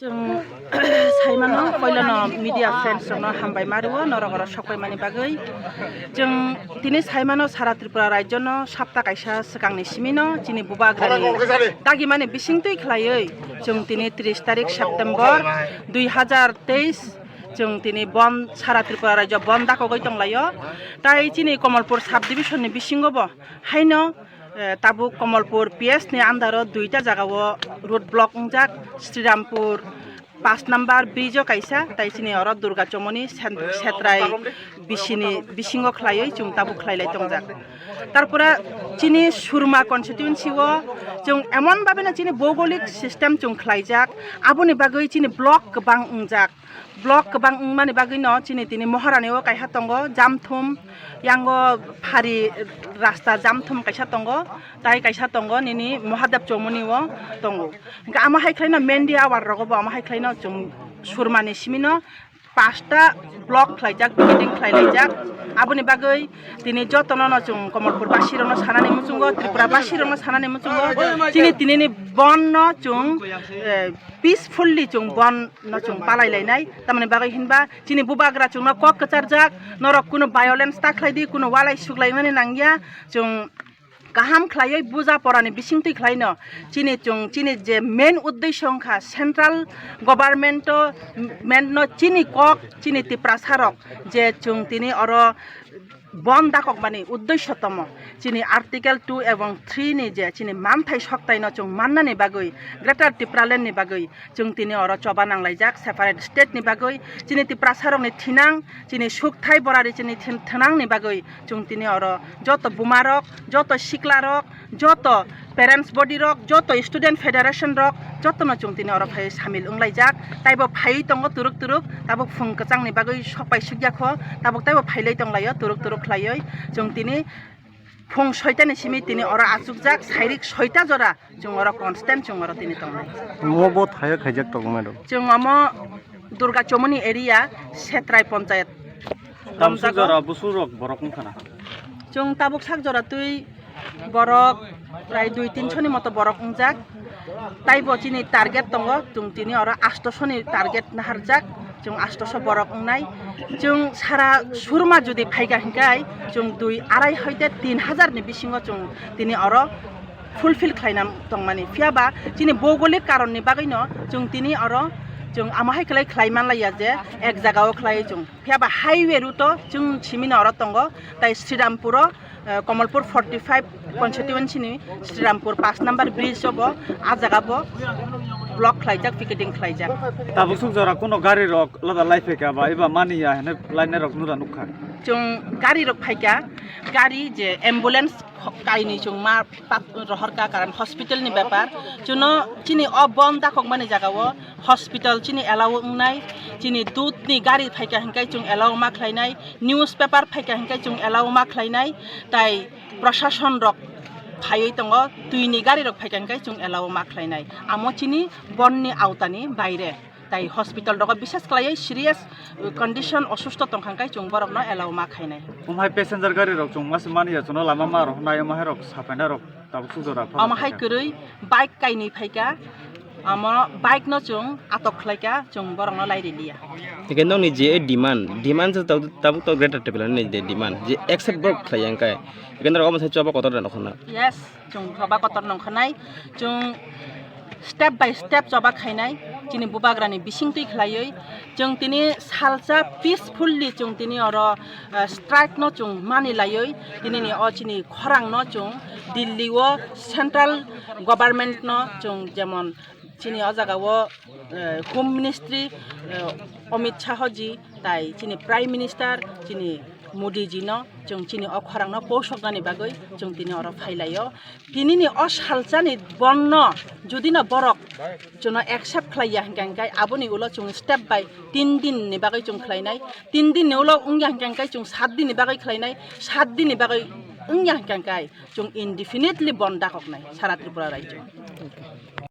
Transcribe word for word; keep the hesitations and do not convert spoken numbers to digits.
Chwng saimano, poilano media friends rokno hambai ma rwo, norok oro sokpaimani bagwi. Chwng tini saimano, sara Tripura rajyono sapta kaisa swkangni simino chini bubagrani dagimani bisingtwi khlaiwi chwng tini tris tarik September dui hazar teis chwng tini bon, sara Tripura rajyo bon dakogwi tonglaio. Tai chini Komolpur sub division ni bisingo bo haino, eh, tabuk Komolpur P S ni under o duita jaga o road block wngjak, Srirampur pash number bridge o kaisa, tai chini oro Durga Chomoni sen-, Setrai bisini bisingo khlaiwi chwng tabuk khlailai tongjak. Tarpore chini Surma constituency o chwng emon babeno chini bhougolik system chwng khlaijak, aboni bagwi chini block kwbang wngjak. Block kwbang wngmani bagwino chini tini Maharani o kaisa tongo, Jamthum, yango phari rasta Jamthum kaisa tongo, tai kaisa tongo nini Mahadev Chomoni o tongo. Hwnkhe amo hai khlaino Mendi awar rogo bo amo hai khlaino chwng Surmani simino pasta block khlaijak, picketing khlailaijak. Aboni bagwi tini jotono no chwng Komolpur basi rokno sanani muchungo, Tripura basi rokno sanani muchungo, chini tinini bon no chwng, eh, peacefully chwng bon no chwng palai lainai. Tamoni bagwi hinba chini bubagra chwngno kok kwcharjak, norok kunu violence ta khlai di, kunu walai suklaimani nangya, chwng kaham khlaiwi buja porani bisingtwi khlaino chini chwng chini je main uddesho wngkha central government o, men no chini kok chini Tiprasa rok je chwng tini oro bon dakokmani uddesho tomo chini article two ebong three ni je chini manthai soktaino chwng mannani bagwi Greater Tipraland ni bagwi chwng tini oro choba nanglaijak separate state ni bagwi chini Tiprasa rokni thinang chini sukthai borari chini thin-, thinang ni bagwi chwng tini oro joto buma rok, joto sikla rok, joto parents body rok, joto student federation rok, jotono chwng tini oro phai samil wnglaijak. Taibo phaiwi tongo turuk turuk, tabuk phung kwchangni bagwi sokpai sukya kho, tabuk taibo phailai tonglaio turuk turuk khlaiwi. Chwng tini phung soitani simi tini oro achukjak, sairik soita jora chwng oro constant chwng oro tini tongnai. Omo bo thaio khaijak tongmani rok? Chwng omo Durga Chomoni area, Setrai Ponchayat. Tamsuk romjago. Jora busurok borok wngkha na? Chwng tabuk sak jora twi borok prai dui tinso ni moto borok wngjak. Taibo chini target tongo, chwng tini oro astoso ni target naharjak, chwng astoso borok wngnai. Chwng sara Surma jodi phaikha hinkai chwng dui arai hoite tin hazar ni bisingo chwng tini oro fulfill khlaina tongmani. Phiya ba chini bhougolik karon ni bagwi no chwng tini oro chwng amo hai khlai khlai manlaiya je ek jaga o khlai chwng. Phiya ba highway route o chwng simi no oro tongo, tai Srirampur o, eh, Komolpur forty five constituency ni Srirampur pash number bridge o bo, ah jaga bo block khlaijak, picketing khlaijak. Tabuk suk jora kuno gari rok lada lai phaikha ba eba mani ya hwnwi lainai rok nura nukha. Chwng gari rok phaikha, gari je ambulance kainwi chwng ma pat rohorkha, karon hospital ni bepar. Chwngno chini o bon dakokmani jaga o hospital chini allow wngnai, chini dudh ni gari phaikha hinkai chwng allow ma khlainai, newspaper phaikha hinkai chwng allow ma khlainai, tai prashason rok phaiwi tongo, twi ni gari rok phaikha hinkai chwng allow ma khlainai. Amo chini bon ni awta ni baire. Tai hospital rogo bises khlaiwi serious condition, osusto tongkha hinkai chwng borokno allow ma khainai. Omo hai passenger gari rok chwng masa mani ya, chwngno lama ma rok nai, omo hai rok sapaina rok tabuk suk jora phano Omo hai phaikha. Kwrwi bike kainwi phaikha, omo bike no chwng atok khlaikha, chwng borokno lairiliya. Hingke nokni je demand, demand se tabuk, tabuk to Greater Tipraland ni je demand, je accept borok khlaiya hingkai. Hingke norok omo sai choba kotor da nokho na. Yes. Chwng choba kotor nongkha nai, chwng step by step choba khainai, chini bubagrani bisingtwi khlaiwi. Chwng tini salsa peacefully chwng tini oro, eh, strike no chwng mani laiwi, tini ni o chini khorang no chwng Delhi o central government no chwng jemon chini o jaga o, eh, Home Ministry, eh, Amit Shah ji, tai chini Prime Minister, chini Modi ji no, chwng chini o khorang no pousoknani bagwi chwng tini oro phailaio. Tini ni o salsa ni bon no jodi no borok chwngno accept khlaiya hingka hingkai aboni ulo chwng step by tin din ni bagwi chwng khlainai, tin din ni ulo wngya hingka hingkai chwng sat din ni bagwi khlainai, sat din ni bagwi wngya hingka hingkai chwng indefinitely bon dakoknai sara Tripura rajyo.